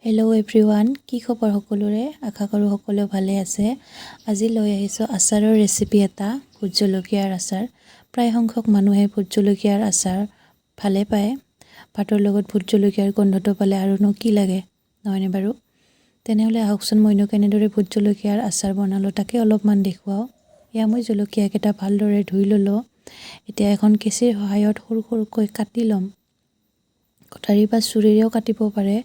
Hello' everyone, কি খবৰ সকলোৰে? আশা কৰোঁ সকলোৱে ভালে আছে। আজি লৈ আহিছোঁ আচাৰৰ ৰেচিপি এটা, ভোট জলকীয়াৰ আচাৰ। প্ৰায় সংখ্যক মানুহে ভোট জলকীয়াৰ আচাৰ ভালে পায়। ভাতৰ লগত ভোট জলকীয়াৰ গোন্ধটো পালে আৰুনো কি লাগে, নহয়নে বাৰু? তেনেহ'লে আহকচোন, মইনো কেনেদৰে ভোট জলকীয়াৰ আচাৰ বনালোঁ তাকে অলপমান দেখুৱাওঁ। এয়া মই জলকীয়াকেইটা ভালদৰে ধুই ল'লোঁ। এতিয়া এখন কেঁচিৰ সহায়ত সৰু সৰুকৈ কাটি ল'ম। কটাৰী বা চুৰিৰেও কাটিব পাৰে,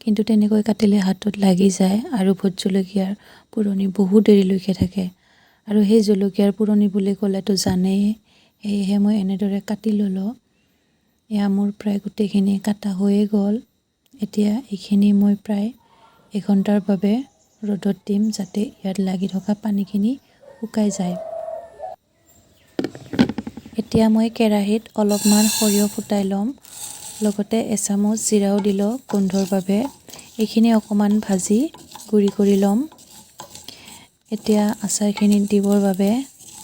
কিন্তু তেনেকৈ কাটিলে হাতত লাগি যায় আৰু ভোট জলকীয়াৰ পুৰণি বহু দেৰিলৈকে থাকে। আৰু সেই জলকীয়াৰ পুৰণি বুলি ক'লেতো জানেই, সেয়েহে মই এনেদৰে কাটি ল'লোঁ। এয়া মোৰ প্ৰায় গোটেইখিনি কাটা হৈয়ে গ'ল। এতিয়া এইখিনি মই প্ৰায় এঘণ্টাৰ বাবে ৰ'দত দিম, যাতে ইয়াত লাগি থকা পানীখিনি শুকাই যায়। এতিয়া মই কেৰাহীত অলপমান সৰিয়হ ফুটাই ল'ম, লগতে এচামুচ জিৰাও দিলোঁ গোন্ধৰ বাবে। এইখিনি অকণমান ভাজি গুড়ি কৰি ল'ম। এতিয়া আচাৰখিনি দিবৰ বাবে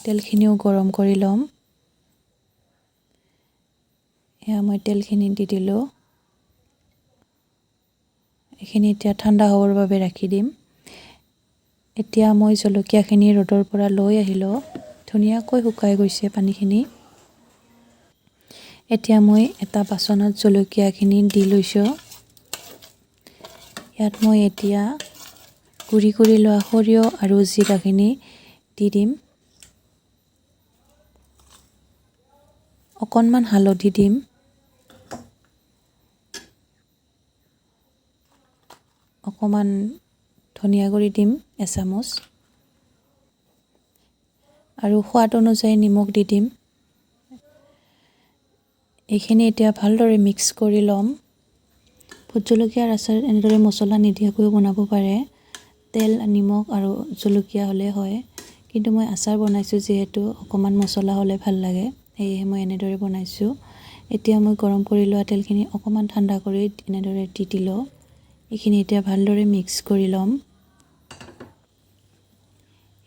তেলখিনিও গৰম কৰি ল'ম। এয়া মই তেলখিনি দি দিলোঁ। এইখিনি এতিয়া ঠাণ্ডা হ'বৰ বাবে ৰাখি দিম। এতিয়া মই জলকীয়াখিনি ৰ'দৰ পৰা লৈ আহিলোঁ। ধুনীয়াকৈ শুকাই গৈছে পানীখিনি। এতিয়া মই এটা বাচনত জলকীয়াখিনি দি লৈছোঁ। ইয়াত মই এতিয়া গুড়ি কৰি লোৱা সৰিয়হ আৰু জিৰাখিনি দি দিম। অকণমান হালধি দিম। অকণমান ধনিয়া গুড়ি দিম এচামুচ, আৰু সোৱাদ অনুযায়ী নিমখ দি দিম। এইখিনি এতিয়া ভালদৰে মিক্স কৰি ল'ম। ভোট জলকীয়াৰ আচাৰ এনেদৰে মছলা নিদিয়াকৈও বনাব পাৰে। তেল, নিমখ আৰু জলকীয়া হ'লে হয়, কিন্তু মই আচাৰ বনাইছোঁ যিহেতু অকণমান মছলা হ'লে ভাল লাগে, সেয়েহে মই এনেদৰে বনাইছোঁ। এতিয়া মই গৰম কৰি লোৱা তেলখিনি অকণমান ঠাণ্ডা কৰি এনেদৰে দি দিলোঁ। এইখিনি এতিয়া ভালদৰে মিক্স কৰি ল'ম।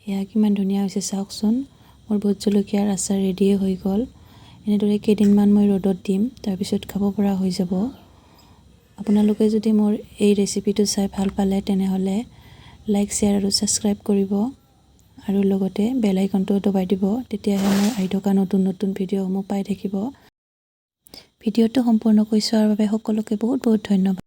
এয়া কিমান ধুনীয়া হৈছে চাওকচোন। মোৰ ভোট জলকীয়াৰ আচাৰ ৰেডিয়ে হৈ গ'ল। এনেদৰে কেইদিনমান মই ৰ'দত দিম, তাৰপিছত খাব পৰা হৈ যাব। আপোনালোকে যদি মোৰ এই ৰেচিপিটো চাই ভাল পালে তেনেহ'লে লাইক, শ্বেয়াৰ আৰু ছাবস্ক্ৰাইব কৰিব, আৰু লগতে বেল আইকনটোও দবাই দিব। তেতিয়াহে মোৰ আহি থকা নতুন নতুন ভিডিঅ'সমূহ পাই থাকিব। ভিডিঅ'টো সম্পূৰ্ণকৈ চোৱাৰ বাবে সকলোকে বহুত বহুত ধন্যবাদ।